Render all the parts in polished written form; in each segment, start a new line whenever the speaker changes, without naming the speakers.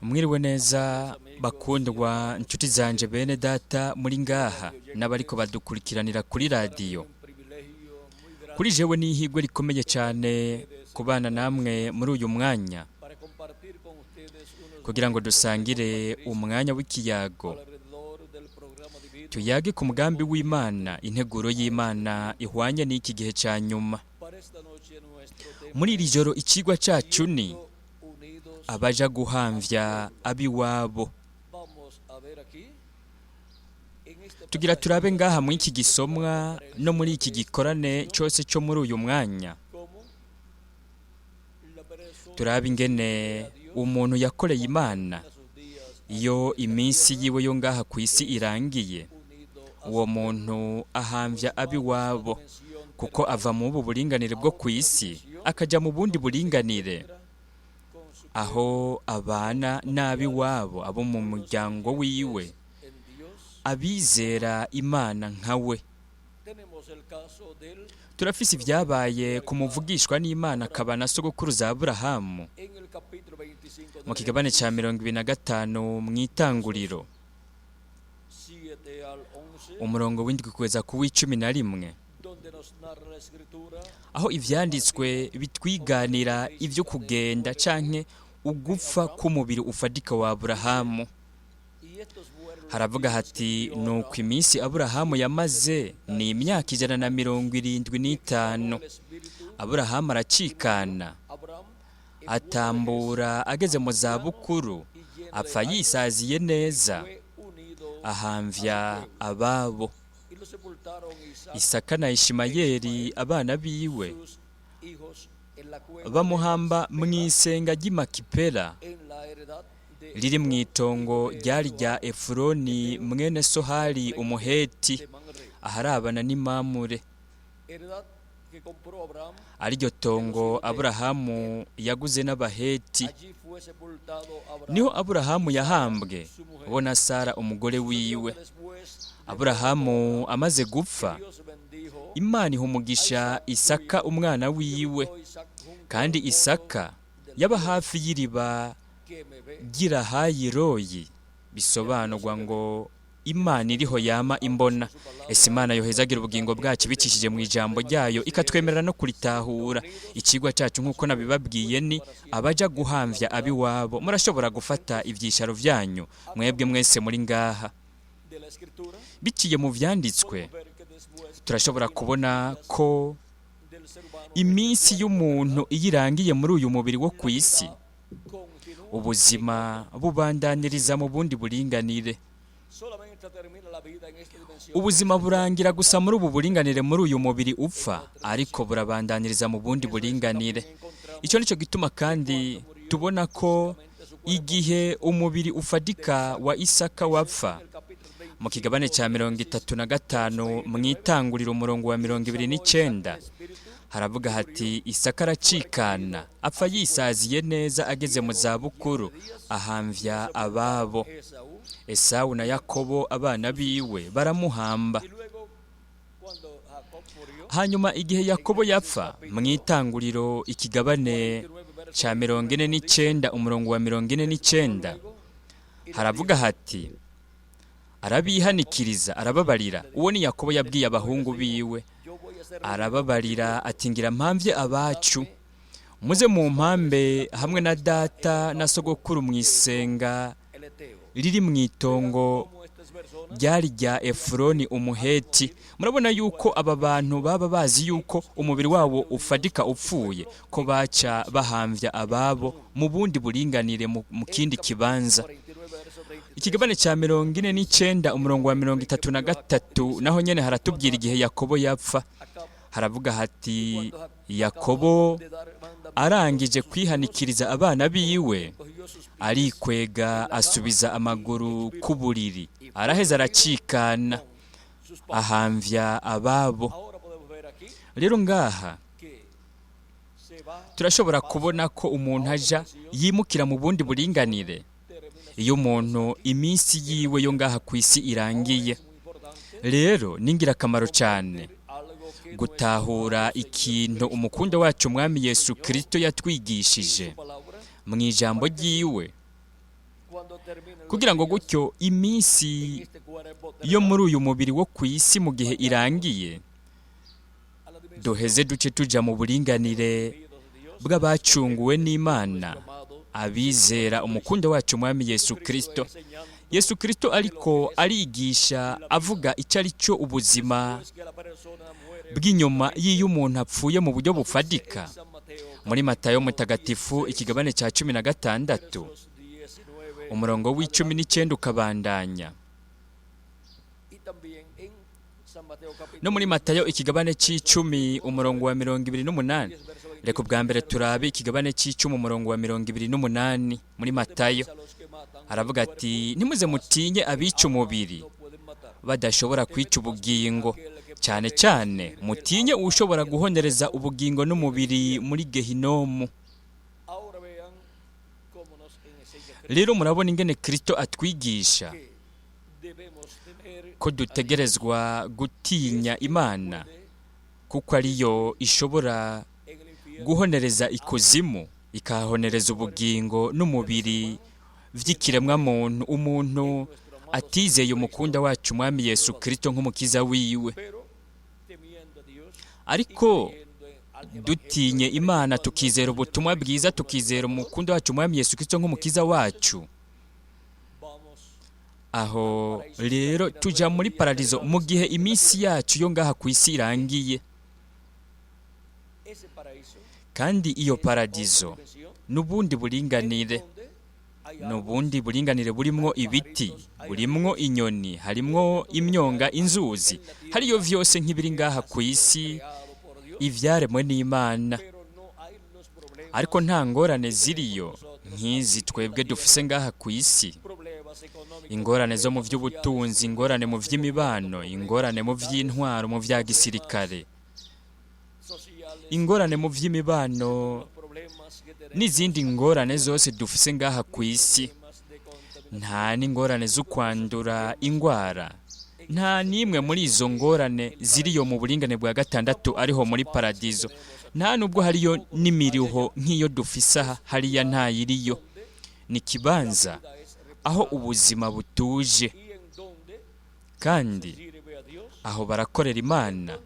Mwiriwe neza bakundwa nshuti zanje, bene data muri ngaha n'abariko badukurikiranira kuri radiyo. Kuri jewe ni ihigwe rikomeye cyane kubana namwe muri uyu mwanya kugira ngo dusangire umwanya w'ikiyago, tuyage ku mugambi w'Imana, integuro y'Imana ihwanye n'iki gihe cya nyuma. Muri iri joro ikigwa cyacu ni abaja guhamvya abiwabo. Tugira turabe ngaha muri iki gisomwa no muri iki gikorane cyose cyo muri uyu mwanya, turabe ingene umuntu yakoreye Imana iyo iminsi yiwe yo ngaha ku isi irangiye, uwo muntu ahamvya abiwabo, kuko ava mu ubu buringanire bwo ku isi akajya mu bundi buringanire aho abana n'abiwabo, abo mu muryango wiwe, abizera Imana nkawe. Turafise ibyabaye ku muvugishwa n'Imana akaba na sogokuruza Aburahamu mu kigabane cya 25 mu Itanguriro, umurongo w'7 kugeza ku w'11, aho ivyanditswe bitwiganira ibyo kugenda canke ugupfa k'umubiri ufadika wa Aburahamu. Haravuga hati: "Nuko iminsi Aburahamu yamaze ni imyaka 175. Aburahamu aracikana, atambura ageze mu zabukuru, apfa yisaziye neza, ahamvya ababo. Isaka na Ishimayeli abana biwe bamuhamba mu isenga ry'i Makipela riri mu itongo ryari rya Efuroni mwene Sohari Umuheti, aharabana n'Imamure, ariryo tongo Aburahamu yaguze n'Abaheti. Niho Aburahamu yahambwe bo na Sara umugore wiwe. Aburahamu amaze gupfa, Imana iha umugisha Isaka umwana wiwe, kandi Isaka yaba hafi y'iriba ry'Irahayiroyi, bisobanurwa ngo Imana iriho yama imbona." Ese Imana yohezagira ubugingo bwacu bicishije mu ijambo ryayo, ikatwemerera no kuritahura? Ikigwa cyacu, nk'uko nabibabwiye, ni abaja guhamvya abiwabo. Murashobora gufata ivyisharo vyanyu mwebwe mwese muri ngaha. Biciye mu vyanditswe turashobora kubona ko iminsi y'umuntu iyo irangiye muri uyu mubiri wo ku isi, ubuzima bubandaniriza mu bundi buringanire. Ubuzima burangira gusa muri ubu buringanire, muri uyu mubiri upfa, ariko burabandaniriza mu bundi buringanire. Icyo nicyo gituma kandi tubona ko igihe umubiri ufadika wa Isaka wapfa, mu kigabane cya 35 mu Itanguriro, umurongo wa 29, haravuga hati: "Isaka aracikana, apfa yisaziye neza ageze mu zabukuru, ahamvya ababo. Esawu na Yakobo abana biwe baramuhamba." Hanyuma igihe Yakobo yapfa, mu Itanguriro ikigabane cya 49 umurongo wa 49, haravuga hati: "Arabihanikiriza, arababarira." Uwo ni Yakobo, yabwiye abahungu biwe, arababarira ati: "Ngira mpamvye abacu, muze mu mpambe hamwe na data na sogokuru mu isenga riri mu itongo ryari rya Efuroni Umuheti." Murabona yuko aba bantu baba bazi yuko umubiri wabo ufadika upfuye, ko baca bahamvya ababo mu bundi buringanire, mu kindi kibanza. Ikigabane cya 49 umurongo wa 33 naho nyene haratubwira igihe Yakobo yapfa. Haravuga hati: "Yakobo arangije kwihanikiriza abana biwe, arikwega, asubiza amaguru ku buriri, araheza aracikana, ahamvya ababo." Rero ngaha turashobora kubona ko umuntu aja yimukira mu bundi buringanire iyo umuntu iminsi yiwe yo ngaha ku isi irangiye. Rero ni ingirakamaro cyane gutahura ikintu umukunda wacu Umwami Yesu Kirisito yatwigishije. Mu ijambo ryiwe, kugira ngo gutyo iminsi yo muri uyu mubiri wo ku isi mu gihe irangiye, duheze duce tuja mu buringanire bw'abacunguwe n'Imana, abizera umukunda wacu Mwami Yesu Kristo. Yesu Kristo ariko arigisha avuga icyo ari cyo ubuzima bw'inyuma y'iyo umuntu apfuye mu buryo bufadika. Muri Matayo Mutagatifu, ikigabane cya 16, umurongo wa 19 ukabandanya, no muri Matayo ikigabane ca 10, umurongo wa 28. Reka ubwa mbere turabe ikigabane ca 10, umurongo wa 28 muri Matayo. Aravuga ati: "Ntimuze mutinye abica umubiri badashobora kwica ubugingo. Cyane cyane mutinye ushobora guhonereza ubugingo n'umubiri muri Gehinomu." Rero murabona ingene Kristo atwigisha ko dutegerezwa gutinya Imana, kuko ariyo ishobora guhonereza ikuzimu, ikahahonereza ubugingo n'umubiri vy'ikiremwa muntu, umuntu atizeye umukunda wacu Umwami Yesu Kristo nk'umukiza wiwe. Ariko dutinye Imana, tukizera ubutumwa bwiza, tukizera umukunda wacu Umwami Yesu Kristo nk'umukiza wacu, aho rero tuja muri paradizo mu gihe iminsi yacu yo ngaha ku isi irangiye. Kandi iyo paradizo n'ubundi buringanire, n'ubundi buringanire burimwo ibiti, burimwo inyoni, harimwo imyonga, inzuzi, hariyo vyose nk'ibiri ngaha ku isi, ivyaremwe n'Imana. Ariko nta ngorane ziriyo nk'izi twebwe dufise ngaha ku isi: ingorane zo mu by'ubutunzi, ingorane mu by'imibano, ingorane mu by'intwaro, mu bya gisirikare, ingorane mu by'imibano n'izindi ngorane zose dufise ngaha ku isi. Nta n'ingorane zo kwandura ingwara, nta n'imwe muri izo ngorane ziriyo mu buringane bwa gatandatu, ariho muri paradizo. Nta nubwo hariyo n'imiriho nk'iyo dufise aha hariya, ntayiriyo. Ni ikibanza aho ubuzima butuje, kandi aho barakorera Imana,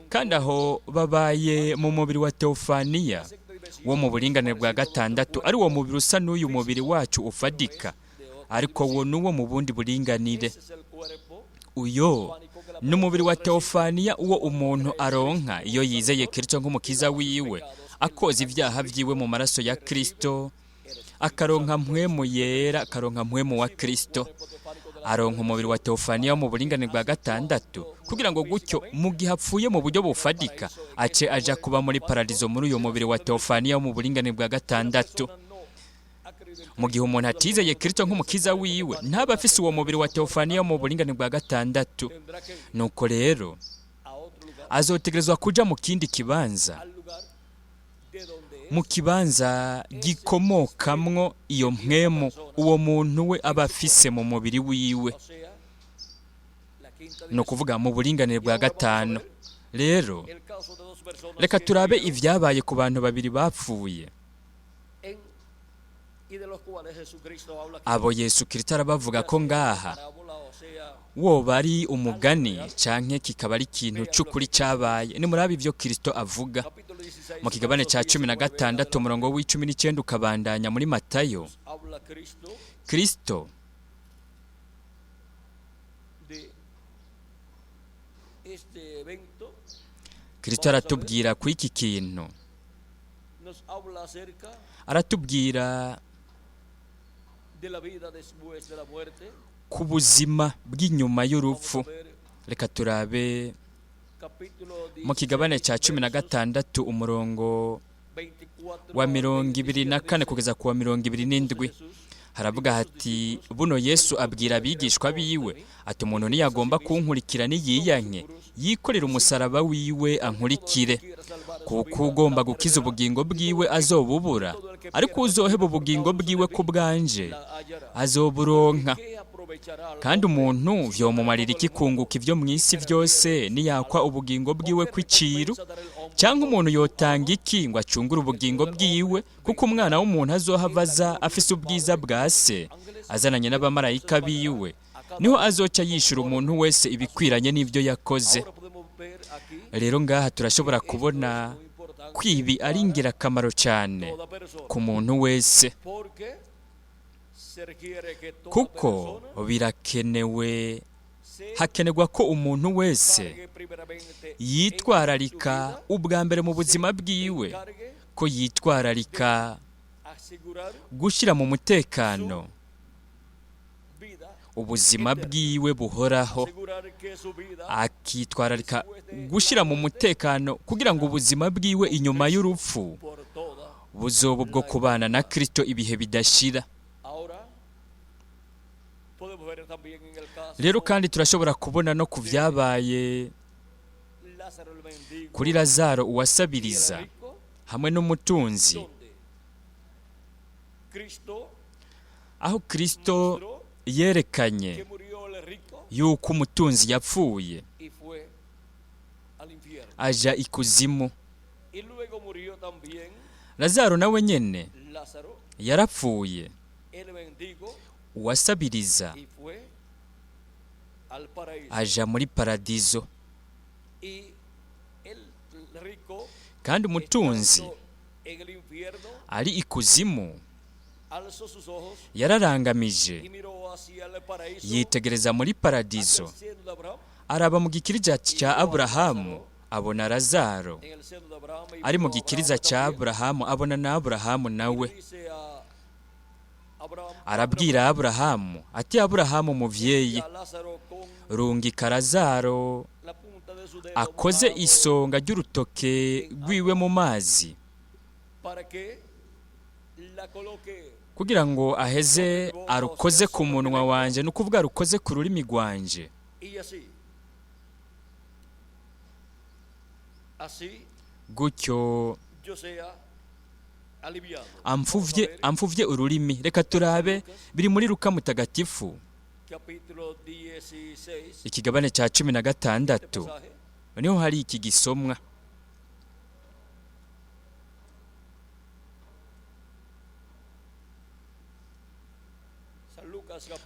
kandi aho babaye mu mubiri wa teofaniya wo mu buringanire bwa gatandatu, ari wo mubiri usa n'uyu mubiri wacu ufadika, ariko wo n'uwo mu bundi buringanire. Uyo ni umubiri wa teofaniya uwo umuntu aronka iyo yizeye Kristo nk'umukiza wiwe, akoza ibyaha byiwe mu maraso ya Kristo, akaronka Mpwemu Yera, akaronka Mpwemu wa Kristo, aronka umubiri wa teofaniya wo mu buringanire bwa gatandatu, kugira ngo gutyo mu gihe apfuye mu buryo bufadika ace aja kuba muri paradizo muri uyu mubiri wa teofaniya wo mu buringanire bwa gatandatu. Mu gihe umuntu atizeye Kristo nk'umukiza wiwe, ntaba afise uwo mubiri wa teofaniya wo mu buringanire bwa gatandatu. Nuko rero azotegerezwa kuja mu kindi kibanza, mu kibanza gikomokamwo iyo mpwemu uwo muntu we aba afise mu mubiri wiwe, ni ukuvuga mu buringanire bwa gatanu. Rero reka turabe ibyabaye ku bantu babiri bapfuye, abo Yesu Kristo arabavuga ko ngaha, woba ari umugani canke kikaba ari ikintu c'ukuri cabaye. Nimurabe ibyo Kristo avuga mu kigabane ca 16, umurongo wa 19 ukabandanya muri Matayo. Kristo Kristo aratubwira ku iki kintu, aratubwira ku buzima bw'inyuma y'urupfu. Reka turabe mu kigabane cya 16, umurongo wa 24 kugeza ku wa 27. Haravuga hati: "Buno Yesu abwira abigishwa biwe ati: 'Umuntu ntiyagomba kunkurikira niyiyanke, yikorera umusaraba wiwe ankurikire. Kuko ugomba gukiza ubugingo bwiwe azobubura, ariko uzoheba ubugingo bwiwe ku bwanje azoburonka.'" Kandi umuntu vyomumarira iki kunguka ibyo mu isi byose niyakwa ubugingo bwiwe kw'iciru? Cyangwa umuntu yotanga iki ngo acungure ubugingo bwiwe? Kuko umwana w'umuntu azohava aza afise ubwiza bwa se, azananye n'abamarayika biwe, niho azoca yishura umuntu wese ibikwiranye n'ibyo yakoze. Rero ngaha turashobora kubona ko ibi ari ingirakamaro cyane ku muntu wese, kuko birakenewe, hakenerwa ko umuntu wese yitwararika ubwa mbere mu buzima bwiwe, ko yitwararika gushyira mu mutekano ubuzima bwiwe buhoraho, akitwararika gushyira mu mutekano kugira ngo ubuzima bwiwe inyuma y'urupfu buzoba ubwo kubana na Kristo ibihe bidashira. Rero kandi turashobora kubona no ku byabaye kuri Lazaro uwasabiriza hamwe n'umutunzi, aho Kristo yerekanye yuko umutunzi yapfuye aja ikuzimu. Lazaro nawe nyene yarapfuye, uwasabiriza aja muri paradizo. Kandi umutunzi ari ikuzimu yararangamije, yitegereza muri paradizo, araba mu gikiriza cya Aburahamu, abona Lazaro ari mu gikiriza cya Aburahamu, abona na Aburahamu nawe. Arabwira Aburahamu ati: Aburahamu muvyeyi, rungika Lazaro akoze isonga ry'urutoke rwiwe mu mazi, kugira ngo aheze arukoze ku munwa wanje, ni ukuvuga arukoze ku rurimi rwanje. Gutyo amfuvye ururimi. Reka turabe biri muri Luka mutagatifu ikigabane cya 16, niho hari iki gisomwa.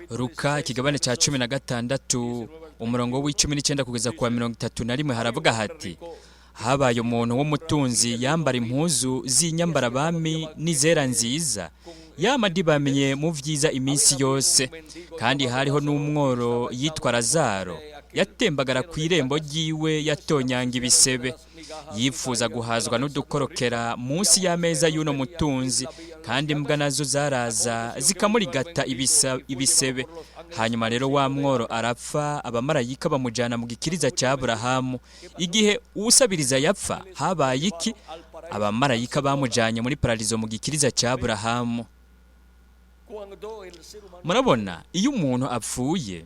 Luka ikigabane cya 16 umurongo w'19 kugeza ku wa 31, haravuga hati: habaye umuntu w'umutunzi yambara impuzu z'inyambarabami n'izera nziza, yamadibamiye mu vyiza iminsi yose. Kandi hariho n'umworo yitwa Lazaro, yatembagara ku irembo ryiwe, yatonyanga ibisebe, yifuza guhazwa n'udukorokera munsi y'ameza y'uno mutunzi, kandi imbwa nazo zaraza zikamurigata ibisebe. Hanyuma rero wa mworo arapfa, abamarayika bamujyana mu gikiriza cya Aburahamu. Igihe uwusabiriza yapfa habaye iki? Abamarayika bamujyanye muri paradizo mu gikiriza cya Aburahamu. Murabona, iyo umuntu apfuye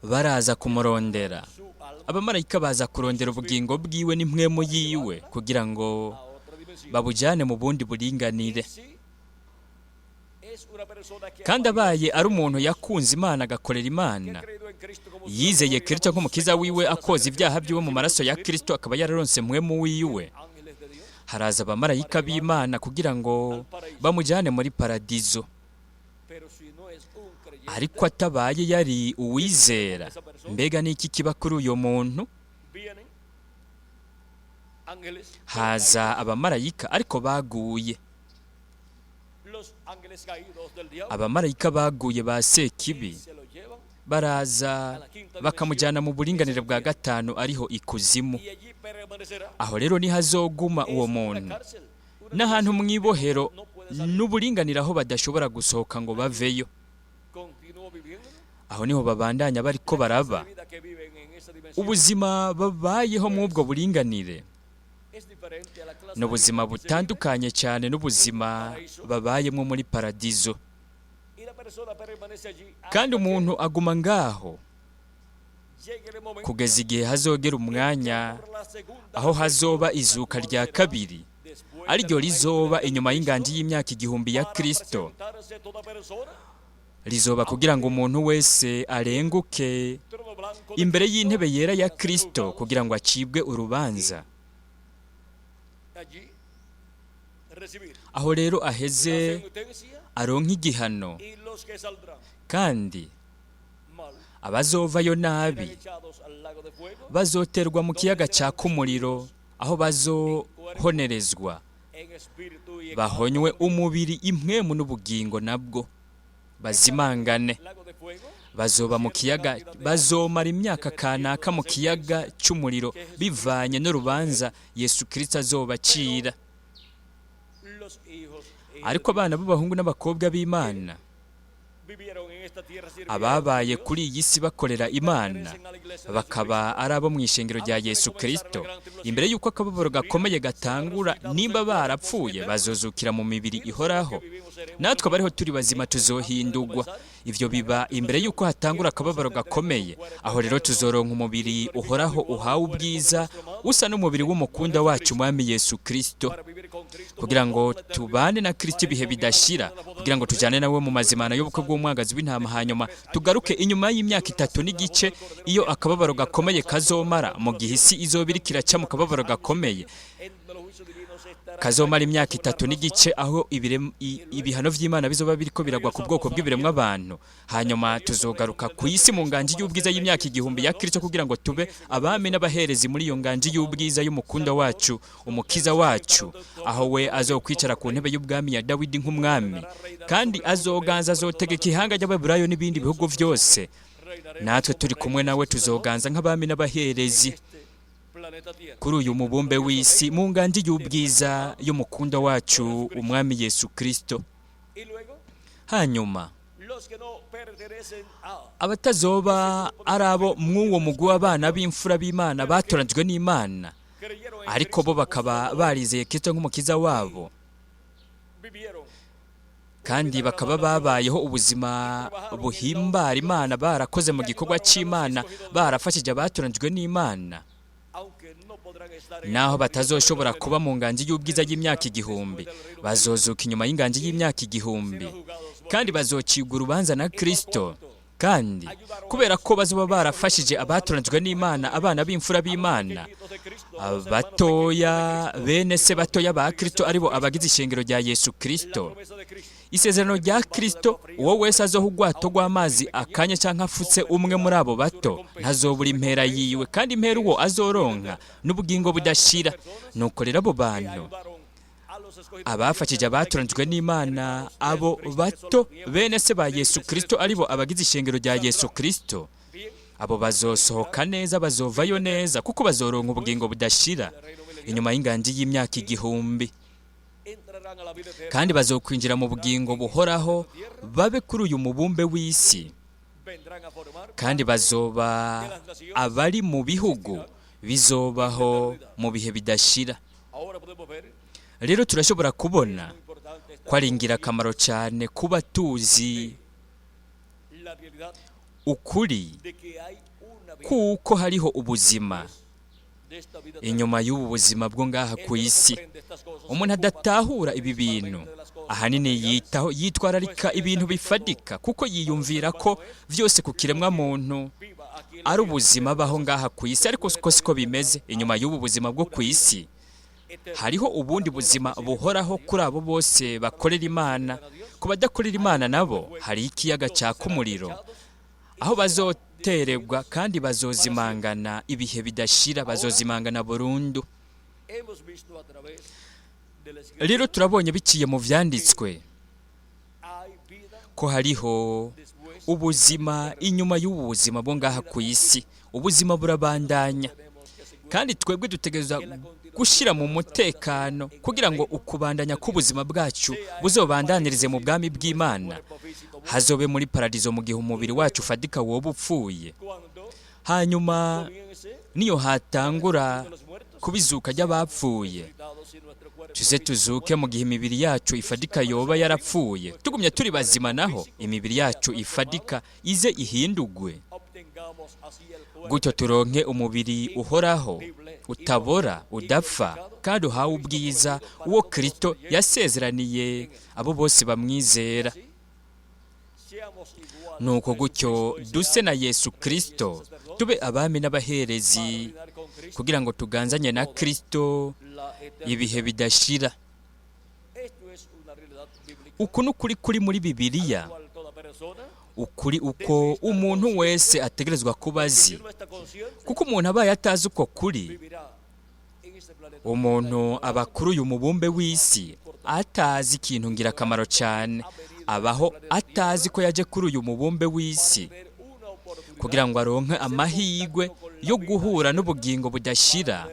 baraza kumurondera, abamarayika baza kurondera ubugingo bwiwe n'impwemu yiwe kugira ngo babujyane mu bundi buringanire. Kandi abaye ari umuntu yakunze Imana agakorera Imana, yizeye Kristo nk'umukiza wiwe, akoza ibyaha byiwe mu maraso ya Kristo, akaba yararonse mpwemu wiwe, haraza abamarayika b'Imana kugira ngo bamujyane muri paradizo. Ariko atabaye yari uwizera, mbega n'iki kiba kuri uyu muntu? Haza abamarayika ariko baguye, abamarayika baguye ba Sekibi baraza bakamujyana mu buringanire bwa gatanu, ariho ikuzimu. Aho rero niho azoguma uwo muntu, n'ahantu mu ibohero n'uburinganire aho badashobora gusohoka ngo baveyo. Aho niho babandanya bariko baraba ubuzima babayeho muri ubwo buringanire. Ni ubuzima butandukanye cyane n'ubuzima babayemo muri paradizo. Kandi umuntu aguma ngaho kugeza igihe hazogera umwanya aho hazoba izuka rya kabiri, ariryo rizoba inyuma y'inganji y'imyaka 1000 ya Kristo, Rizoba kugira ngo umuntu wese arenguke
trono blanco de
imbere
Cristo
y'intebe yera ya
para ser
Kristo
juzgados
kugira ngo acibwe urubanza.
Allí recibir
Aho rero
la
aheze
sentencia
aronka igihano,
y los que saldrán
kandi
mal
abazovayo
serán
nabi
echados al lago de fuego
bazoterwa mu kiyaga caka umuriro, aho bazohonerezwa
en espíritu y en
bahonywe
alma.
Umubiri, impwemu n'ubugingo nabwo bazimangane.
Lago de fuego
Bazoba mu kiyaga, bazomara imyaka kanaka mu kiyaga cy'umuriro bivanye n'urubanza Yesu Kristo azobacira.
Los hijos e hijas
Ariko abana b'abahungu n'abakobwa b'Imana
vivieron en esta tierra sirviendo
ababaye
a Dios,
kuri iyi si bakorera Imana,
pertenecen a la iglesia de
bakaba ari abo mu ishengero rya Yesu Kristo, imbere y'uko akababaro gakomeye gatangura, nimba barapfuye bazozukira mu mibiri ihoraho. Natwe abariho turi bazima tuzohindurwa. Ivyo biba imbere y'uko hatangura akababaro gakomeye. Aho rero tuzoronka umubiri uhoraho uhawe ubwiza, usa n'umubiri w'umukunda wacu Umwami Yesu Kristo,
para vivir con Cristo
kugira
por
ngo
toda la eternidad.
Tubane na Kristo ibihe bidashira, kugira ngo tujane nawe mu mazimana y'ubukwe bw'umwagazi w'intama, hanyuma tugaruke inyuma y'imyaka 3 n'igice iyo akababaro gakomeye kazomara, mu gihe isi izoba iriko iraca mu kababaro gakomeye
En los juicios divinos estará
kazomara imyaka 3 n'igice, aho ibihano vy'Imana bizoba biriko biragwa ku bwoko bw'ibiremwa abantu. Hanyuma tuzogaruka ku isi mu nganji y'ubwiza y'imyaka 1000 ya Kristo, kugira ngo tube abami n'abaherezi muri iyo nganji y'ubwiza y'umukunda wacu, umukiza wacu, aho we azokwicara ku ntebe y'ubwami ya Dawidi nk'umwami, kandi azoganza, azotegeka ihanga ry'Ababurayo n'ibindi bihugu vyose.
Reinaremos
Natwe
como
turi kumwe
reyes
nawe
y
tuzoganza nk'abami n'abaherezi
este planeta Tierra.
Kuri uyu mubumbe w'isi mu nganji y'ubwiza y'umukunda wacu, Umwami Yesu Kristo.
Y luego
Hanyuma
los que no pertenecen a
abatazoba ari abo mw'uwo mugwi w'abana b'imfura b'Imana batoranijwe n'Imana,
creyeron en
ariko bo
Cristo como
bakaba
Salvador,
barizeye Kristo nk'umukiza wabo,
vivieron
kandi bakaba babayeho ubuzima buhimbara Imana, barakoze mu gikorwa cy'Imana, barafashije abatoranijwe n'Imana,
aunque no podrán estar en
naho
la
batazoshobora kuba mu nganji y'ubwiza y'imyaka 1000, bazozuka inyuma y'inganji y'imyaka 1000, kandi bazocibwa urubanza na Kristo. Kandi kubera ko bazoba barafashije abatoranijwe n'Imana, abana b'imfura b'Imana, abatoya, bene se batoya ba Kristo, aribo abagize ishengero rya Yesu Kristo, isezerano rya Kristo: uwo wese azoha urwato rw'amazi akanya cyangwa afutse umwe muri abo bato, ntazobura impera yiwe, kandi impera uwo azoronka n'ubugingo budashira. Nuko rero abo bantu abafashije abatoranijwe n'Imana, abo bato, bene se ba Yesu Kristo, aribo abagize ishengero rya Yesu Kristo, abo bazosohoka neza, bazovayo neza, kuko bazoronka ubugingo budashira inyuma y'inganji y'imyaka 1000, kandi bazokwinjira mu bugingo buhoraho, babe kuri uyu mubumbe w'isi, kandi bazoba abari mu bihugu bizobaho mu bihe bidashira. Rero turashobora kubona ko ari ingirakamaro cyane kuba tuzi ukuri kuko hariho ubuzima inyuma y'ubu buzima bwo ngaha ku isi. Umuntu adatahura ibi bintu ahanini yitaho yitwararika ibintu bifadika, kuko yiyumvira ko byose ku kiremwa muntu ari ubuzima abaho ngaha ku isi, ariko siko siko bimeze. Inyuma y'ubu buzima bwo ku isi hariho ubundi buzima buhoraho kuri abo bose bakorera Imana. Ku badakorera Imana nabo hari ikiyaga cyaka umuriro, aho bazoterebwa kandi bazozimangana ibihe bidashira, bazozimangana burundu. Rero turabonye biciye mu vyanditswe ko hariho ubuzima inyuma y'ubu buzima bwo ngaha ku isi. Ubuzima burabandanya, kandi twebwe dutegerezwa gushyira mu mutekano kugira ngo ukubandanya k'ubuzima bwacu buzobandanirize mu bwami bw'Imana, hazobe muri paradizo mu gihe umubiri wacu ufadika woba upfuye. Hanyuma niyo hatangura kubizuka ry'abapfuye, tuze tuzuke mu gihe imibiri yacu ifadika yoba yarapfuye. Tugumye turi bazima, naho imibiri yacu ifadika ize ihindugwe, gutyo turonke umubiri uhoraho, utabora, udapfa kandi uhawe ubwiza, uwo Kristo yasezeraniye abo bose bamwizera. Nuko gutyo duse na Yesu Kristo, tube abami n'abaherezi kugira ngo tuganzanye na Kristo ibihe bidashira. Uku ni ukuri kuri muri Bibiliya, ukuri uko umuntu wese ategerezwa kuba azi, kuko umuntu abaye atazi uko kuri, umuntu aba kuri uyu mubumbe w'isi atazi ikintu ngirakamaro cyane, abaho atazi ko yaje kuri uyu mubumbe w'isi kugira ngo aronke amahirwe yo guhura n'ubugingo budashira,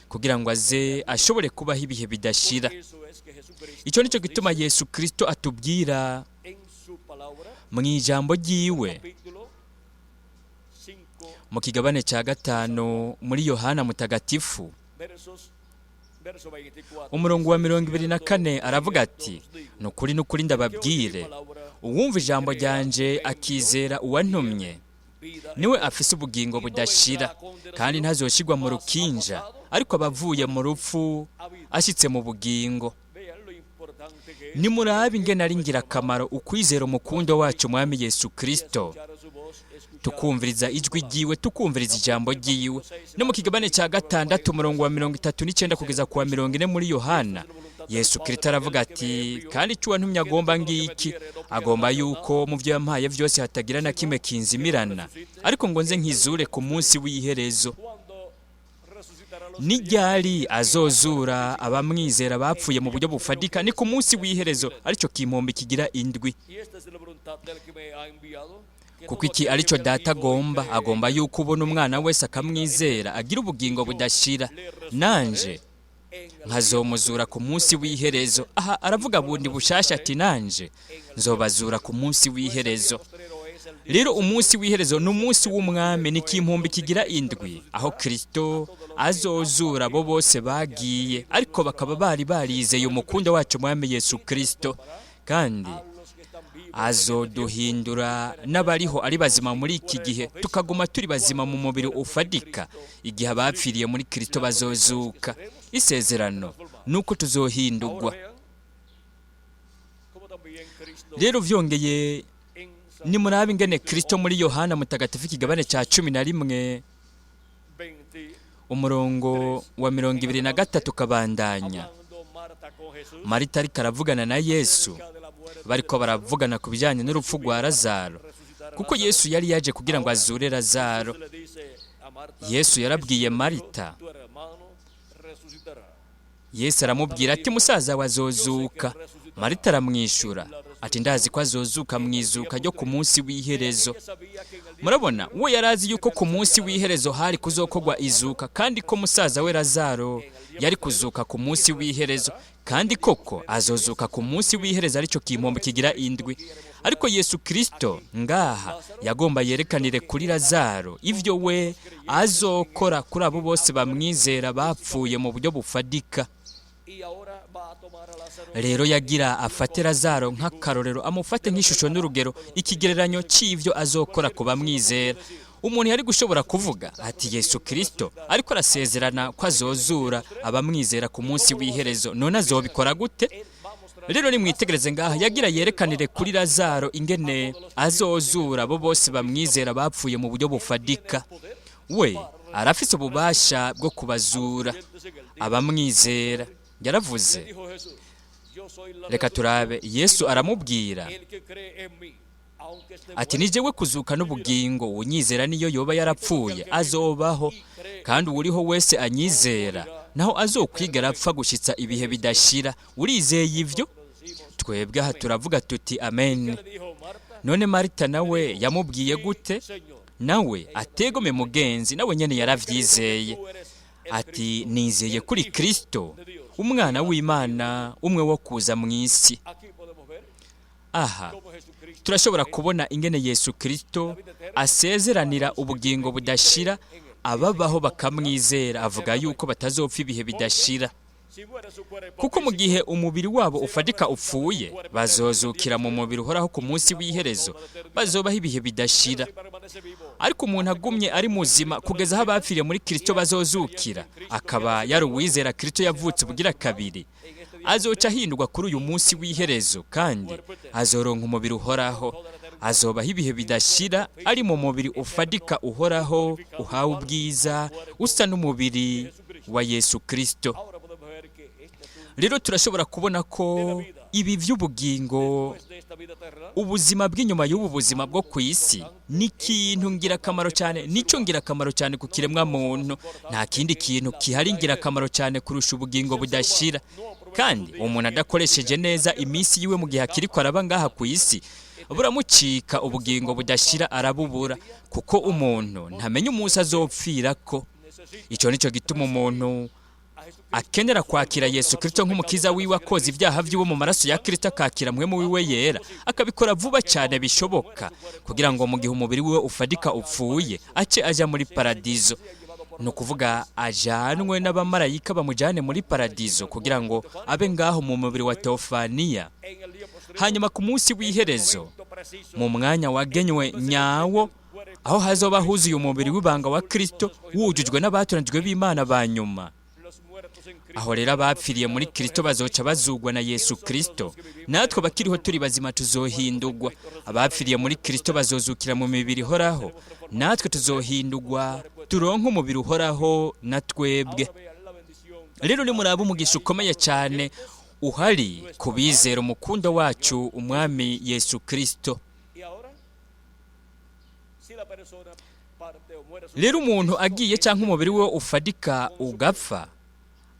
kugira ngo aze ashobore kubaho ibihe bidashira. Icyo nicyo gituma Yesu Kristo atubwira mu ijambo ryiwe mu kigabane cya 5 muri Yohana Mutagatifu, umurongo wa 24, aravuga ati: "Nukuri nukuri ndababwire, uwumva ijambo ryanje akizera uwantumye niwe afise ubugingo budashira, kandi ntazoshirwa mu rukinja, ariko abavuye mu rupfu ashyitse mu bugingo." Nimurabe ingene ari ingirakamaro ukwizera umukundo wacu Mwami Yesu Kristo, tukumviriza ijwi ryiwe, tukumviriza ijambo ryiwe. No mu kigabane cya 6 umurongo wa 39 kugeza ku wa 40 muri Yohana, Yesu Kristo aravuga ati: "Kandi icyo uwantumye agomba ngiki, agomba yuko mu byo yampaye byose hatagira na kimwe kinzimirana, ariko ngo nze nkizure ku munsi w'iherezo." N'iryari azozura abamwizera bapfuye mu buryo bufadika? Ni ku munsi w'iherezo, aricyo kimpombe kigira 7. Kuko iki aricyo Data agomba, agomba yuko ubona umwana wese akamwizera agira ubugingo budashira, nanje nkazomuzura ku munsi w'iherezo. Aha aravuga bundi bushasha ati: "Nanje nzobazura ku munsi w'iherezo." Rero umunsi w'iherezo ni umunsi w'umwami, ni kimpumbi kigira 7, aho Kristo azozura abo bose bagiye ariko bakaba bari barizeye umukundo wacu Mwami Yesu Kristo, kandi azoduhindura n'abariho ari bazima muri iki gihe, tukaguma turi bazima mu mubiri ufadika igihe abapfiriye muri Kristo bazozuka. Isezerano nuko tuzohindurwa. Rero vyongeye nimurabe ingene Kristo muri Yohana Mutagatifu ikigabane cya 11 umurongo wa 23 kabandanya, Marita ariko aravugana na Yesu, bariko baravugana ku bijyanye n'urupfu rwa Lazaro, kuko Yesu yari yaje kugira ngo azure Lazaro. Yesu yarabwiye Marita, Yesu aramubwira ati: "Musaza we azozuka." Marita aramwishura ati: "Ndazi ko azozuka mu izuka ryo ku munsi w'iherezo." Murabona, we yari azi yuko ku munsi w'iherezo hari kuzokogwa izuka, kandi ko musaza we Lazaro yari kuzuka ku munsi w'iherezo, kandi koko azozuka ku munsi w'iherezo, aricyo kimpombo kigira 7. Ariko Yesu Kristo ngaha yagomba yerekanire kuri Lazaro ivyo we azokora kuri abo bose bamwizera bapfuye mu buryo bufadika. Rero yagira afate Lazaro nk'akarorero, amufate nk'ishusho n'urugero, ikigereranyo cy'ivyo azokora ku bamwizera. Umuntu yari gushobora kuvuga ati: "Yesu Kristo ariko arasezerana ko azozura abamwizera ku munsi w'iherezo, none azobikora gute?" Rero nimwitegereze ngaha, yagira yerekanire kuri Lazaro ingene azozura abo bose bamwizera bapfuye mu buryo bufadika. We arafise ububasha bwo kubazura abamwizera. Yaravuze, reka turabe. Yesu aramubwira ati: "Ni jewe kuzuka n'ubugingo, unyizera niyo yoba yarapfuye azobaho, kandi uwuriho wese anyizera naho azokwigera apfa gushitsa ibihe bidashira. Urizeye ivyo?" Twebwe aha turavuga tuti: "Amen." None Marita nawe yamubwiye gute? Nawe ategome mugenzi, nawe nyene yaravyizeye ati: "Nizeye kuri Kristo umwana w'Imana, umwe wo kuza mu isi." Aha turashobora kubona ingene Yesu Kristo asezeranira ubugingo budashira ababaho bakamwizera, avuga yuko batazopfa ibihe bidashira, kuko mu gihe umubiri wabo ufadika upfuye, bazozukira mu mubiri uhoraho ku munsi w'iherezo, bazobaho ibihe bidashira. Ariko umuntu agumye ari muzima kugeza aho abapfiriye muri Kristo bazozukira, akaba yari uwizera Kristo yavutse ubugira kabiri, azoca ahindurwa kuri uyu munsi w'iherezo, kandi azoronka umubiri uhoraho, Azobaho ibihe bidashira ari mu mubiri ufadika uhoraho, uhawe ubwiza, usa n'umubiri wa Yesu Kristo.
Ahora podemos ver que este asunto
Rero turashobora kubona ko ibi by'ubugingo,
después de esta vida terrenal
ubuzima bw'inyuma y'ubu buzima bwo ku isi, ni ikintu ngirakamaro cyane, nicyo ngirakamaro cyane ku kiremwa muntu. Nta kindi kintu gihari ngirakamaro cyane kurusha ubugingo budashira. Kandi umuntu adakoresheje neza iminsi yiwe mu gihe akiri ko araba ngaha ku isi, buramucika, ubugingo budashira arabubura, kuko umuntu ntamenya umunsi azopfirako.
Necesita
Icyo nicyo gituma umuntu
a Jesucristo
akenera kwakira Yesu Kristo nk'umukiza wiwe, akoza ibyaha by'iwe mu maraso ya Kristo, akakira mpwemu wiwe yera, akabikora vuba cyane bishoboka, kugira ngo mu gihe umubiri wiwe ufadika upfuye, ace aja muri paradizo. Ni ukuvuga ajanwe n'abamarayika bamujyane muri paradizo, kugira ngo abe ngaho mu mubiri wa teofaniya.
En el día posterior,
Hanyuma ku munsi w'iherezo,
momento preciso,
mu mwanya wagenywe nyawo, aho hazoba huzuye umubiri w'ibanga wa Kristo, wujujwe n'abatoranijwe b'Imana ba nyuma,
los muertos en Cristo
aho rero abapfiriye muri Kristo bazoca bazugwa na Yesu Kristo, natwe abakiriho turi bazima tuzohindurwa. Abapfiriye muri Kristo bazozukira mu mibiri ihoraho, natwe tuzohindurwa turonke umubiri uhoraho na twebwe.
Ahora vean la bendición
Rero nimuraba umugisha ukomeye cyane uhari ku bizera umukundo wacu umwami Yesu Kristo.
Y ahora, si la persona parte o muere su
Rero umuntu agiye cyangwa umubiri we ufadika ugapfa,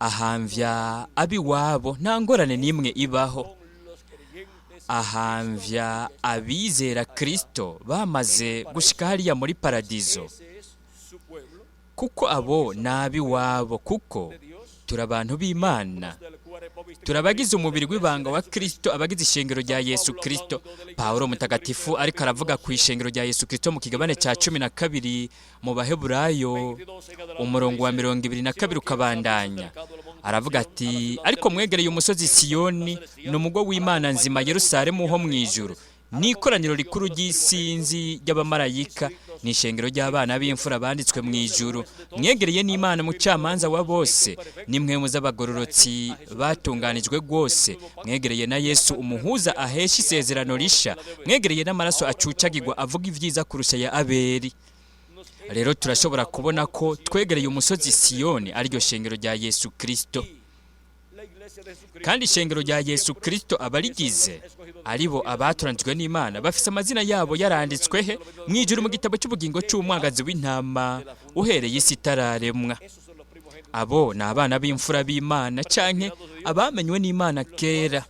ahamvya ab'iwabo, nta ngorane n'imwe ibaho.
Con los creyentes
Ahamvya abizera Kristo bamaze gushika hariya muri paradizo,
ese es su pueblo
kuko abo ni ab'iwabo, kuko
de Dios,
turi abantu b'Imana,
del cuerpo místico
turabagize umubiri w'ibanga wa Kristo, abagize ishengero rya Yesu Kristo. Pawulo mutagatifu ariko aravuga ku ishengero rya Yesu Kristo mu kigabane cya 12 mu Baheburayo,
22 en adelante,
umurongo wa
dice,
22 ukabandanya, aravuga ati: "Ariko mwegereye umusozi Siyoni, ni umugo w'Imana nzima, Yerusalemu ho mu ijuru, n'ikoraniro rikuru ry'isinzi ry'abamarayika, ni ishengero ry'abana b'imfura banditswe mu ijuru, mwegereye n'Imana mucamanza wa bose, nimwe z'abagororotsi batunganijwe rwose, mwegereye na Yesu umuhuza ahesha isezerano risha, mwegereye n'amaraso acucagirwa avuga ibyiza kurusha ya Abeli."
Nos
Rero turashobora kubona ko twegereye umusozi Siyoni, ariryo shengero rya Yesu Kristo.
Y la iglesia de Jesucristo
Kandi ishengero rya Yesu Kristo, abarigize aribo abatoranijwe n'Imana, bafise amazina yabo yaranditswe he? Mu ijuru, mu gitabo cy'ubugingo cy'umwagazi w'intama uhereye isi itararemwa.
Esos son los primogénitos
Abo ni abana b'imfura b'Imana, canke abamenywe n'Imana kera,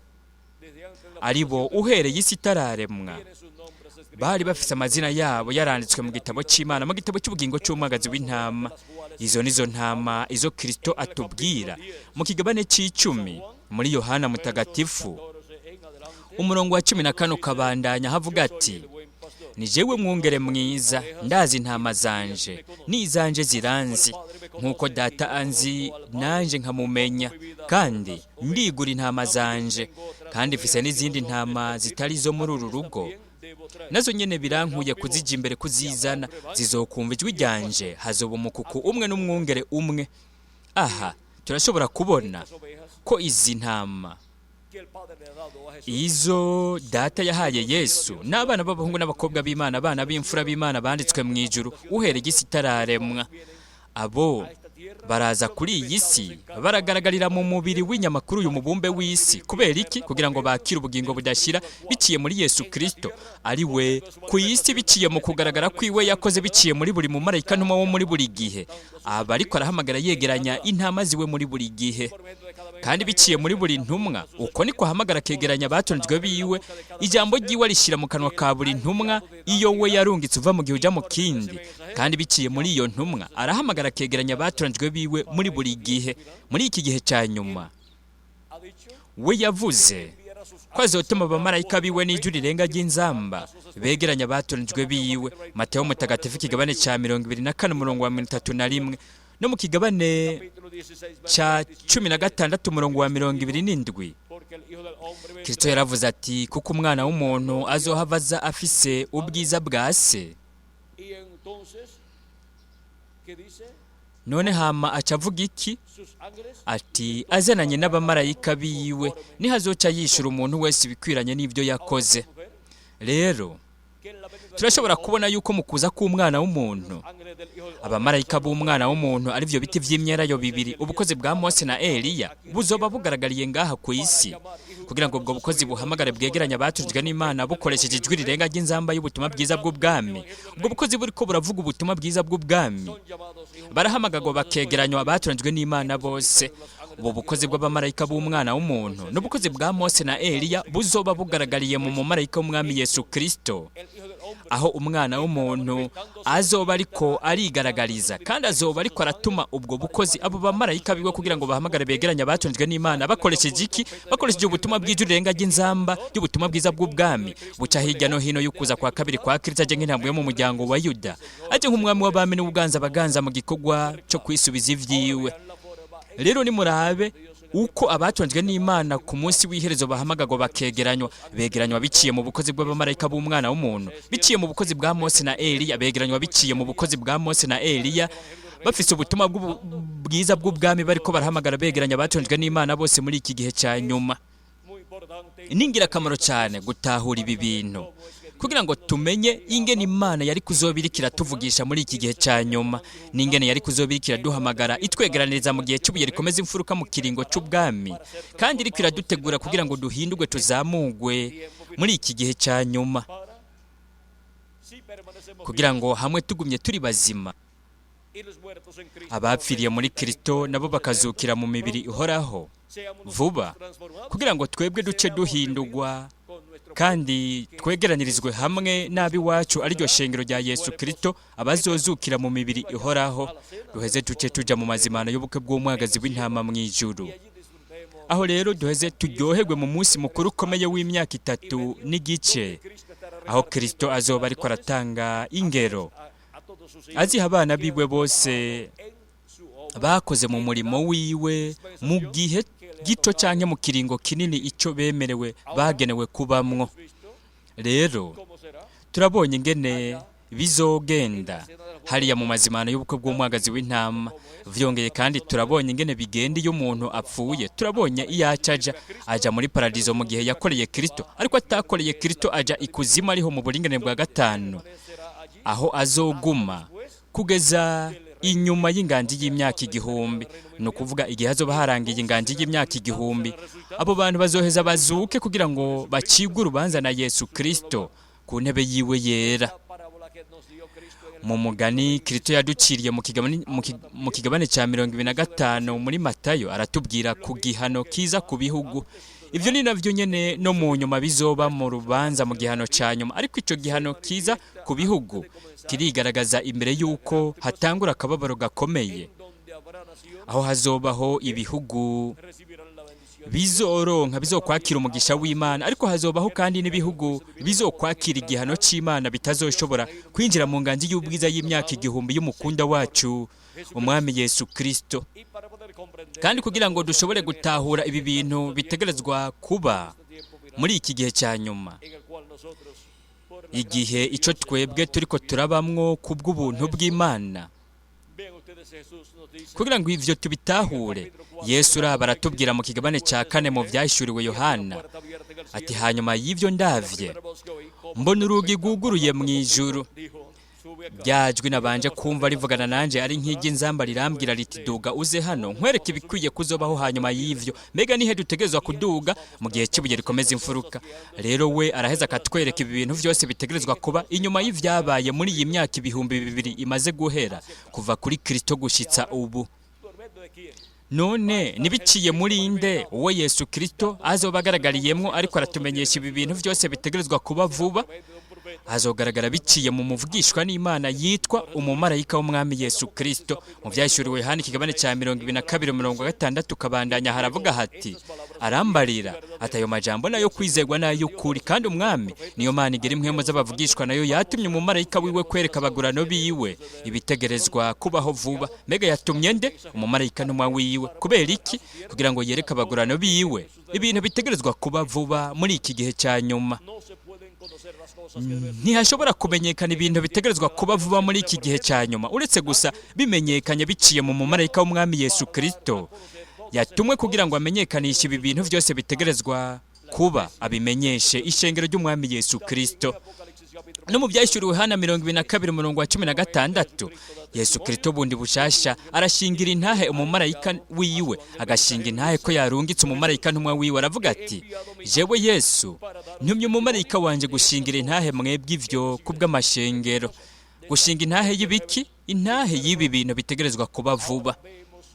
desde antes de la
aribo uhereye isi itararemwa
tienen sus nombres escritos
bari bafise amazina yabo yaranditswe mu gitabo cy'Imana, mu gitabo cy'ubugingo cy'umwagazi w'intama. Izo nizo ntama izo Kristo atubwira mu kigabane c'icumi muri Yohana mutagatifu,
14 en adelante.
umurongo wa 14 ukabandanya, havuga ati:
El buen pastor
"Ni jewe mwungere mwiza, ndazi intama zanje n'izanje ziranzi, nk'uko Data anzi nanje nkamumenya, kandi ndigura intama zanje. Kandi mfise n'izindi ntama zitari izo muri uru rugo,
debo traer
nazo nyene birankuye kuzija imbere kuzizana, zizokumva ijwi ryanje, hazoba umukuku umwe n'umwungere umwe." Aha turashobora kubona
las ovejas
ko izi ntama
que el Padre le ha dado a Jesús
izo Data yahaye Yesu n'abana b'abahungu n'abakobwa b'Imana, abana b'imfura b'Imana banditswe mu ijuru uhereye isi itararemwa. Abo
a esta tierra
baraza kuri iyi si, baragaragarira mu mubiri w'inyama kuri uyu mubumbe w'isi. Kubera iki? Kugira ngo bakire ubugingo budashira biciye muri Yesu Kristo, ari we ku isi biciye mu kugaragara kwiwe yakoze biciye muri buri mumarayika ntumwa wo muri buri gihe, aba ariko arahamagara yegeranya intama ziwe muri buri gihe,
por medio de cada
kandi biciye muri buri ntumwa. Uko niko ahamagara akegeranya abatonjwe biwe. Ijambo ryiwe arishyira mu kanwa ka buri ntumwa iyo we yarungitse uva mu gihe uja mu kindi, kandi biciye muri iyo ntumwa arahamagara akegeranya abatonjwe biwe muri buri gihe. Muri iki gihe cya nyuma,
ha dicho
we yavuze
enviará sus
ko azotuma abamarayika biwe n'ijwi rirenga ry'inzamba begeranya abatonjwe biwe. Mateyo mutagatifu ikigabane cya 24, umurongo wa 31, no mu kigabane
capítulo 16
cya
verso
16, umurongo wa 27.
Porque el Hijo del Hombre vendrá
Kristo yaravuze ati: "Kuko umwana w'umuntu azohava aza afise ubwiza bwa Se."
Y entonces, ¿qué dice?
None hama aca avuga iki?
Sus ángeles
Ati: "Azananye n'abamarayika biwe, niho azoca yishura umuntu wese ibikwiranye n'ibyo yakoze."
Vamos a ver
Rero Turashobora kubona yuko mu kuza k'umwana w'umuntu, abamarayika b'umwana w'umuntu, ari byo biti vy'imyelayo bibiri, ubukozi bwa Mose na Eliya, buzoba bugaragariye ngaha ku isi, kugira ngo ubwo bukozi buhamagare bwegeranya abatujwe n'Imana bukoresheje ijwi rirenga ry'inzamba y'ubutumwa bwiza bw'ubwami. Ubwo bukozi buriko buravuga ubutumwa bwiza bw'ubwami, barahamagagwa bakegeranywa abatoranyijwe n'Imana bose. Ubu bukozi bw'abamarayika b'umwana w'umuntu n'ubukozi bwa Mose na Eliya buzoba bugaragariye mu mumarayika w'umwami Yesu Kristo, aho umwana w'umuntu azoba ariko arigaragariza, kandi azoba ariko aratuma ubwo bukozi abo bamarayika biwe kugira ngo bahamagare begeranye abatonzwe n'Imana. Bakoresheje iki? Bakoresheje ubutumwa bw'ijwi rirenga ry'inzamba y'ubutumwa bwiza bw'ubwami, buca hirya no hino y'ukuza kwa kabiri kwa Kristo, aje nk'intambwe yo mu muryango wa Yuda, aje nk'umwami w'abami n'ubuganza baganza mu gikorwa cyo kwisubiza ivyiwe. Rero nimurabe uko abatonzwe n'Imana ku munsi w'iherezo bahamagagwa bakegeranywa. Begeranywa biciye mu bukozi bw'abamarayika b'umwana w'umuntu, biciye mu bukozi bwa Mose na Eliya. Begeranywa biciye mu bukozi bwa Mose na Eliya, bafise ubutumwa bwiza bw'ubwami, bariko barahamagara begeranya abatonzwe n'Imana bose muri iki gihe cya nyuma. Ni ingirakamaro cyane gutahura ibi bintu kugira ngo tumenye ingene Imana yari kuzobirikira tuvugisha muri iki gihe cya nyuma, n'ingene yari kuzobirikira duhamagara itwegeraniriza mu gihe cy'ubuye rikomeza imfuruka mu kiringo c'ubwami, kandi iriko iradutegura kugira ngo duhindurwe tuzamugwe muri iki gihe cya nyuma, kugira ngo hamwe tugumye turi bazima, abapfiriye muri Kristo nabo bakazukira mu mibiri ihoraho vuba, kugira ngo twebwe duce duhindurwa kandi twegeranirizwe hamwe n'ab'iwacu, ariryo shengero rya Yesu Kristo, abazozukira mu mibiri ihoraho, duheze duce tuja mu mazimano y'ubukwe bw'umwagazi w'intama mu ijuru. Aho rero duheze turyoherwe mu munsi mukuru ukomeye w'imyaka 3 n'igice, aho Kristo azoba ariko aratanga ingero aziha abana biwe bose bakoze mu murimo wiwe mu gihe gito canke mu kiringo kinini ico bemerewe bagenewe kubamwo. Rero turabonye ingene bizogenda hariya mu mazimano y'ubukwe bw'umwagazi w'intama. Vyongeye kandi turabonye ingene bigenda iyo umuntu apfuye. Turabonye iyo aca aja muri paradizo mu gihe yakoreye Kristo, ariko atakoreye Kristo aja ikuzimu, ariho mu buringanire bwa gatanu, aho azoguma kugeza inyuma y'inganji y'imyaka 1000. Ni ukuvuga igihe hazoba harangiye inganji y'imyaka 1000, abo bantu bazoheza bazuke kugira ngo bacibwe urubanza na Yesu Kristo ku ntebe yiwe yera. Mu mugani Kristo yaduciriye mu kigabane cya 25 muri Matayo, aratubwira ku gihano kiza ku bihugu. Ibyo ni navyo nyene no mu nyuma bizoba mu rubanza, mu gihano cya nyuma. Ariko icyo gihano kiza ku bihugu kirigaragaza imbere y'uko hatangura akababaro gakomeye, aho hazobaho ibihugu bizoronka, bizokwakira umugisha w'Imana, ariko hazobaho kandi n'ibihugu bizokwakira igihano c'Imana, bitazoshobora kwinjira mu nganji y'ubwiza y'imyaka 1000 y'umukunda wacu umwami Yesu Kristo. Kandi kugira ngo dushobore gutahura ibi bintu bitegerezwa kuba muri iki gihe cya nyuma, igihe ico twebwe turiko turabamwo kubw'ubuntu bw'Imana, kugira ngo ivyo tubitahure, Yesu uraba aratubwira mu kigabane cya kane mu Vyahishuriwe Yohana ati: "Hanyuma y'ivyo ndavye mbona urugi rwuguruye mu ijuru. Ryajwi nabanje kumva rivugana nanje ari nk'iry'inzamba rirambwira riti: 'Duga uze hano nkwereke ibikwiye kuzobaho hanyuma y'ivyo.'" Mbega nihe dutegerezwa kuduga? Mu gihe cy'ibuye rikomeza imfuruka. Rero we araheza akatwereka ibi bintu vyose bitegerezwa kuba inyuma y'ivyabaye muri iyi myaka 2000 imaze guhera kuva kuri Kristo gushitsa ubu. None nibiciye muri nde uwo Yesu Kristo azoba agaragariyemwo ariko aratumenyesha ibi bintu byose bitegerezwa kuba vuba? Azogaragara biciye mu muvugishwa n'Imana yitwa umumarayika w'umwami Yesu Kristo. Mu Vyahishuriwe Yohana ikigabane cya 22 60 kabandanya, haravuga hati: "Arambarira ati: 'Ayo majambo nayo kwizegwa n'ay'ukuri, kandi umwami niyo Mana igira impwemu z'abavugishwa nayo yatumye umumarayika wiwe kwereka abagurano biwe ibitegerezwa kubaho vuba.'" Mbega yatumye nde? Umumarayika ntumwa wiwe. Kubera iki? Kugira ngo yereke abagurano biwe ibintu bitegerezwa kuba vuba muri iki gihe cya nyuma. Ntihashobora kumenyekana ibintu bitegerezwa kuba vuba muri iki gihe cya nyuma uretse gusa bimenyekanye biciye mu mumarayika w'umwami Yesu Kristo, yatumwe kugira ngo amenyekanishe ibi bintu byose bitegerezwa kuba, abimenyeshe ishengero ry'umwami Yesu Kristo. No mu Byahishuriwe Yohana 22, umurongo wa 16, Yesu Kristo bundi bushasha arashingira intahe umumarayika wiwe, agashinga intahe ko yarungitse umumarayika ntumwa wiwe. Aravuga ati: "Jewe Yesu ntumye umumarayika wanje gushingira intahe mwebwe ivyo kubw'amashengero." Gushinga intahe y'ibiki? Intahe y'ibi bintu bitegerezwa kuba vuba.
Vemos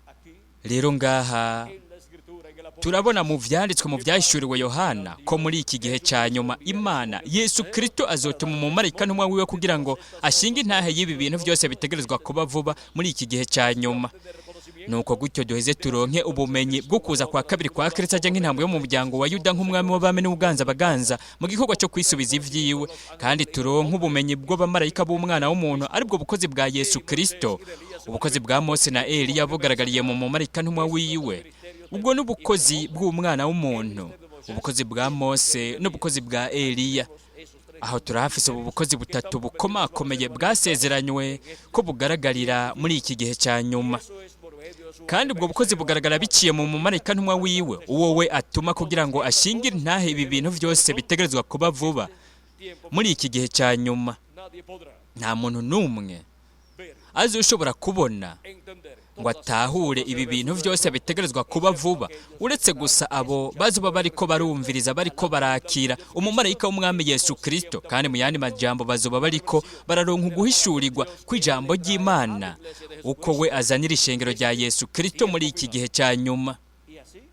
aquí
Rero ngaha
en la escritura, en el Apocalipsis,
turabona mu vyanditswe mu Byahishuriwe Yohana ko muri iki gihe cya nyuma Imana Yesu Kristo azotuma umumarayika ntumwa wiwe kugira ngo ashinge intahe y'ibi bintu byose bitegerezwa kuba vuba muri iki gihe cya nyuma.
de reconocimiento
Nuko gutyo duheze turonke ubumenyi bwo kuza kwa kabiri kwa Kristo ajya nk'intambwe yo mu muryango wa Yuda, nk'umwami w'abami n'ubuganza baganza mu gikorwa cyo kwisubiza ivyiwe, kandi turonke ubumenyi bw'abamarayika b'umwana w'umuntu, aribwo bukozi bwa Yesu Kristo. Ubukozi bwa Mose na Eliya bugaragariye mu mumarayika ntumwa wiwe. Ubwo n'ubukozi bw'umwana w'umuntu, ubukozi bwa Mose n'ubukozi bwa Eliya. Aho turahafise ubu bukozi butatu bukomakomeye bwasezeranywe ko bugaragarira muri iki gihe cya nyuma.
Eso es por medio de su
Kandi ubwo bukozi bugaragara biciye mu mumarayika ntumwa wiwe, uwo we atuma kugira ngo ashingire intahe ibi bintu byose bitegerezwa kuba vuba
tiempo.
muri iki gihe cya nyuma.
Nadie podrá
Nta muntu n'umwe
ver,
azoshobora kubona
entender
ngo atahure ibi bintu byose bitegerezwa kuba vuba, uretse gusa abo bazoba bariko barumviriza, bariko barakira umumarayika w'umwami Yesu Kristo. Kandi mu yandi majambo, bazoba bariko bararonka uguhishurirwa kw'ijambo ry'Imana, uko we azanira ishengero rya Yesu Kristo muri iki gihe cya nyuma.
Y así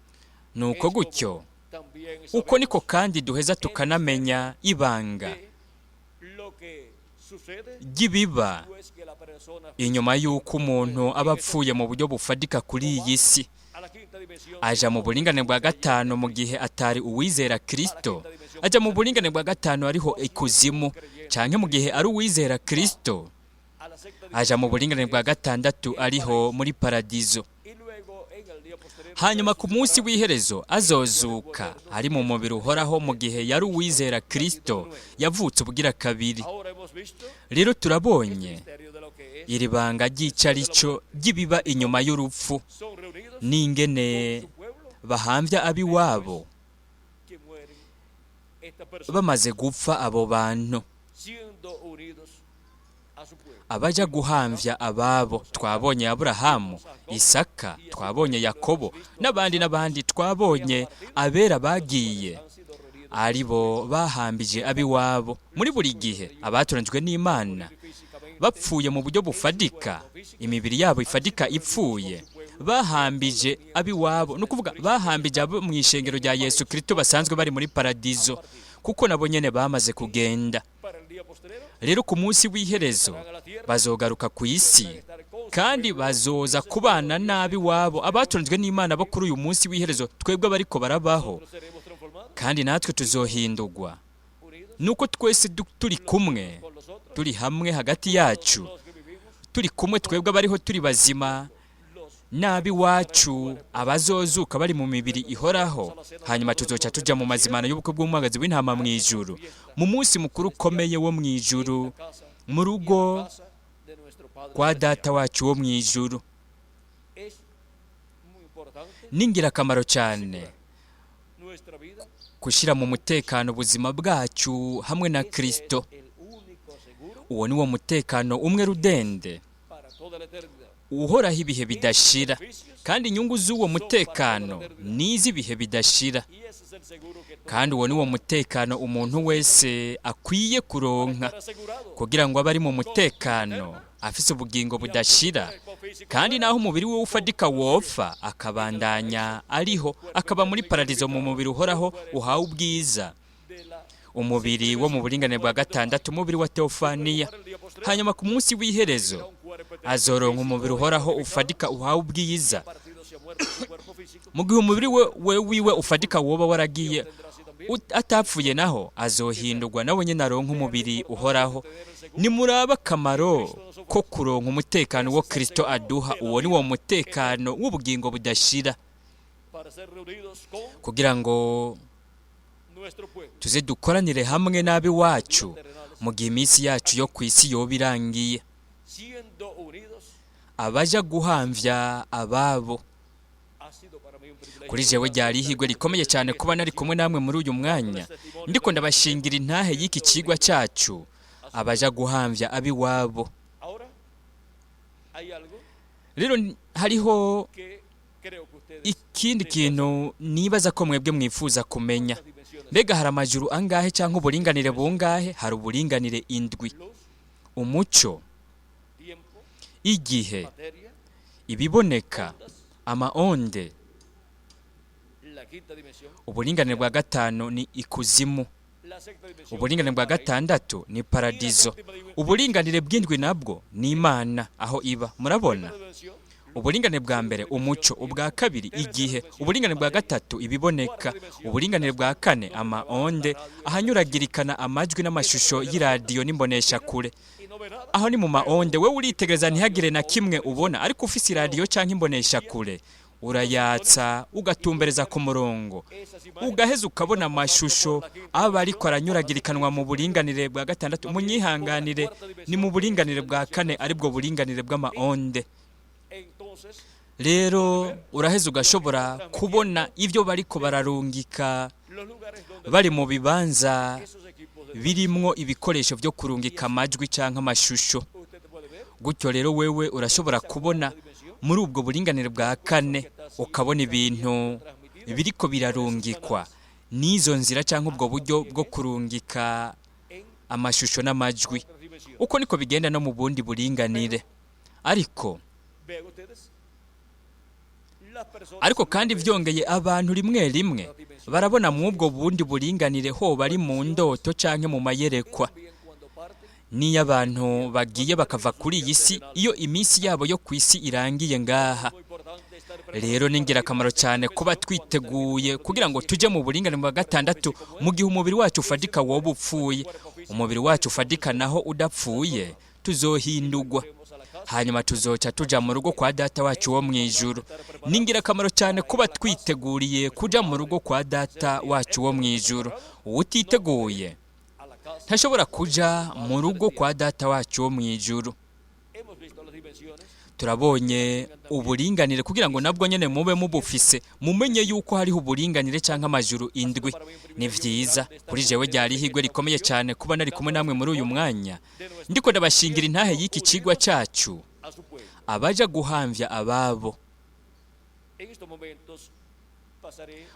Nuko gutyo
también
uko niko kandi duheza tukanamenya ibanga
que lo que sucede
ry'ibiba
es que la persona
inyuma y'uko umuntu aba apfuye mu buryo bufatika kuri iyi si,
a la quinta dimensión,
aja mu buringane bwa gatanu. Mu gihe atari uwizera Kristo, aja mu buringane bwa gatanu, ariho ikuzimu, canke mu gihe ari uwizera Kristo,
a la sexta
aja mu buringane bwa gatandatu, ariho muri paradizo.
y luego en el día posterior
Hanyuma ku munsi w'iherezo azozuka ari mu mubiri uhoraho, mu gihe yari uwizera Kristo yavutse ubugira kabiri.
Ahora hemos visto
Rero turabonye
misterio de lo que es
iri banga ry'icarico ry'ibiba inyuma y'urupfu
son reunidos
n'ingene
su pueblo
bahambya ab'iwabo
que mueren esta persona
bamaze gupfa abo bantu.
siendo unidos a su pueblo.
Abaja guhamvya ababo, twabonye Aburahamu, Isaka, twabonye Yakobo n'abandi n'abandi, twabonye abera bagiye
Han sido reunidos
ari bo bahambije ab'iwabo. Muri buri gihe abatoranijwe n'Imana
físicamente
bapfuye mu buryo bufadika, imibiri yabo ifadika ipfuye, bahambije ab'iwabo, ni ukuvuga bahambije abo mu ishengero rya Yesu Kristo basanzwe bari muri paradizo, kuko nabo nyene bamaze kugenda.
Para el día posterior
Rero ku munsi w'iherezo bazogaruka ku isi kandi bazoza kubana nabi wabo abatoranijwe n'Imana bo kuri uyu munsi w'iherezo, twebwe abariko barabaho.
Seremos transformados
Kandi natwe tuzohindurwa
unidos
nuko twese turi kumwe,
con los otros
turi hamwe hagati yacu,
los que vivimos
turi kumwe twebwe abariho turi bazima
los
n'ab'iwacu abazozuka bari mu mibiri ihoraho. Hanyuma tuzoca tuja mu mazimano y'ubukwe bw'umwagazi w'intama mu ijuru, mu munsi mukuru ukomeye wo mu ijuru,
casa
mu rugo
casa de nuestro Padre
kwa Data wacu wo mu ijuru.
Es muy importante
Ni ingirakamaro cyane
nuestra vida
gushyira mu mutekano ubuzima bwacu hamwe na Kristo.
el único seguro
Uwo ni wo mutekano umwe rudende
para toda la eternidad.
uhoraho ibihe bidashira, kandi inyungu z'uwo mutekano ni iz'ibihe bidashira.
Y ese es el seguro que todo
Kandi uwo ni wo mutekano umuntu wese akwiye kuronka
estar asegurado
kugira ngo abe ari mu mutekano, afise ubugingo budashira, kandi naho umubiri we ufadika wopfa, akabandanya ariho, akaba muri paradizo mu mubiri uhoraho uhawe ubwiza,
de la
umubiri wo mu buringane bwa gatandatu, umubiri wa teofaniya. Hanyuma ku munsi w'iherezo
un cuerpo eterno
azoronka umubiri uhoraho ufadika uhawe ubwiza.
Partido se ha muerto su cuerpo físico
Mu gihe umubiri we wiwe ufadika woba waragiye
tendrá así también
atapfuye, naho azohindurwa nawe nyine aronka umubiri uhoraho. Nimuraba akamaro ko kuronka umutekano wo Kristo aduha. Uwo ni wo mutekano w'ubugingo budashira
para ser reunidos con
kugira ngo
nuestro pueblo
tuze dukoranire hamwe n'ab'iwacu mu gihe iminsi yacu yo ku isi yoba irangiye.
Siendo unidos
Abaja guhamvya ababo
a
Kuri jewe ryari ihigwe rikomeye cyane kuba nari kumwe namwe muri uyu mwanya, ndiko ndabashingira intahe y'iki kigwa cyacu, abaja guhamvya abiwabo. Rero hariho ikindi kintu nibaza ko mwebwe mwifuza kumenya. Mbega hari amajuru angahe cyangwa uburinganire bungahe? Hari uburinganire indwi: umuco, igihe, ibiboneka, amaonde. Uburinganire bwa gatanu ni ikuzimu, uburinganire bwa gatandatu ni paradizo, uburinganire bw'indwi nabwo ni Imana aho iba. Murabona, uburinganire bwa mbere umuco, ubwa kabiri igihe, uburinganire bwa gatatu ibiboneka, uburinganire bwa kane amaonde, ahanyuragirikana amajwi n'amashusho y'iradiyo n'imboneshakure. Aho ni mu maonde. Wewe uritegereza ntihagire na kimwe ubona, ariko ufise iradiyo cyangwa imboneshakure urayatsa ugatumbereza ku murongo, ugaheza ukabona amashusho aba ariko aranyuragirikanwa mu buringanire bwa gatandatu. Munyihanganire, ni mu buringanire bwa kane, aribwo buringanire bw'amaonde. Rero uraheza ugashobora kubona ibyo bariko bararungika bari mu bibanza birimwo ibikoresho byo kurungika amajwi cyangwa amashusho. Gutyo rero wewe urashobora kubona muri ubwo buringanire bwa kane, ukabona ibintu biriko birarungikwa n'izo nzira cyangwa ubwo buryo bwo kurungika amashusho n'amajwi. Uko niko bigenda no mu bundi buringanire. Ariko kandi byongeye, abantu rimwe rimwe barabona mu ubwo bundi buringanire, ho bari mu ndoto canke mu mayerekwa. Niyo abantu bagiye bakava kuri iyi si, iyo iminsi yabo yo ku isi irangiye ngaha. Rero ni ingirakamaro cyane kuba twiteguye kugira ngo tujye mu buringanire bwa gatandatu mu gihe umubiri wacu ufadika woba upfuye. Umubiri wacu ufadika naho udapfuye, tuzohindugwa, hanyuma tuzoca tuja mu rugo kwa Data wacu wo mu ijuru. Ni ingirakamaro cyane kuba twiteguriye kuja mu rugo kwa Data wacu wo mu ijuru. Uwutiteguye ntashobora kuja mu rugo kwa Data wacu wo mu ijuru. Turabonye uburinganire kugira ngo nabwo nyene mube mubufise, mumenye yuko hariho uburinganire cyangwa amajuru indwi. Ni vyiza kuri jewe, ryari ihigwe rikomeye cyane kuba nari kumwe namwe muri uyu mwanya, ndiko ndabashingira intahe y'iki kigwa cyacu, abaja guhamvya ababo.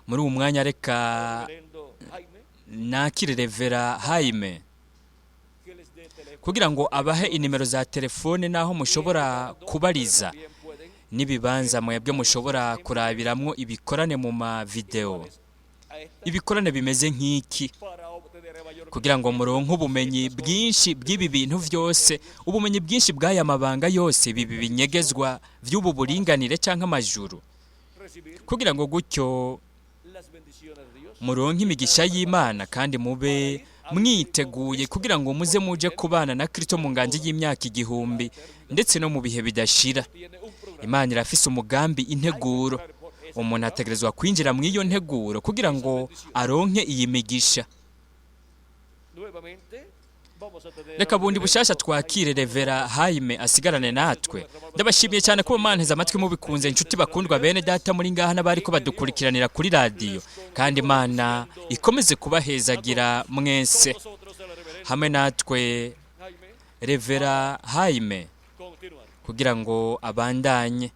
Muri uwu mwanya reka nakire Revera Haime kugira ngo abahe inimero za telefone n'aho mushobora kubariza, n'ibibanza mwebwe mushobora kurabiramwo ibikorane mu ma video, ibikorane bimeze nk'iki, kugira ngo muronke ubumenyi bwinshi bw'ibi bintu byose, ubumenyi bwinshi bw'aya mabanga yose, ibi binyegezwa by'ubu buringanire cyangwa amajuru, kugira ngo gutyo muronke imigisha y'Imana kandi mube mwiteguye kugira ngo muze muje kubana na Kristo mu nganji y'imyaka 1000 ndetse no mu bihe bidashira. Imana irafise umugambi, integuro. Umuntu ategerezwa kwinjira mu iyo nteguro kugira ngo aronke iyi migisha. Reka bundi bushasha twakire Revera Haime asigarane natwe. Ndabashimiye cyane kuba mwanteze amatwi mubikunze, inshuti bakundwa, bene Data muri ngaha n'abari ko badukurikiranira kuri radiyo, kandi Imana ikomeze kubahezagira mwese. Hamwe natwe Revera Haime kugira ngo abandanye.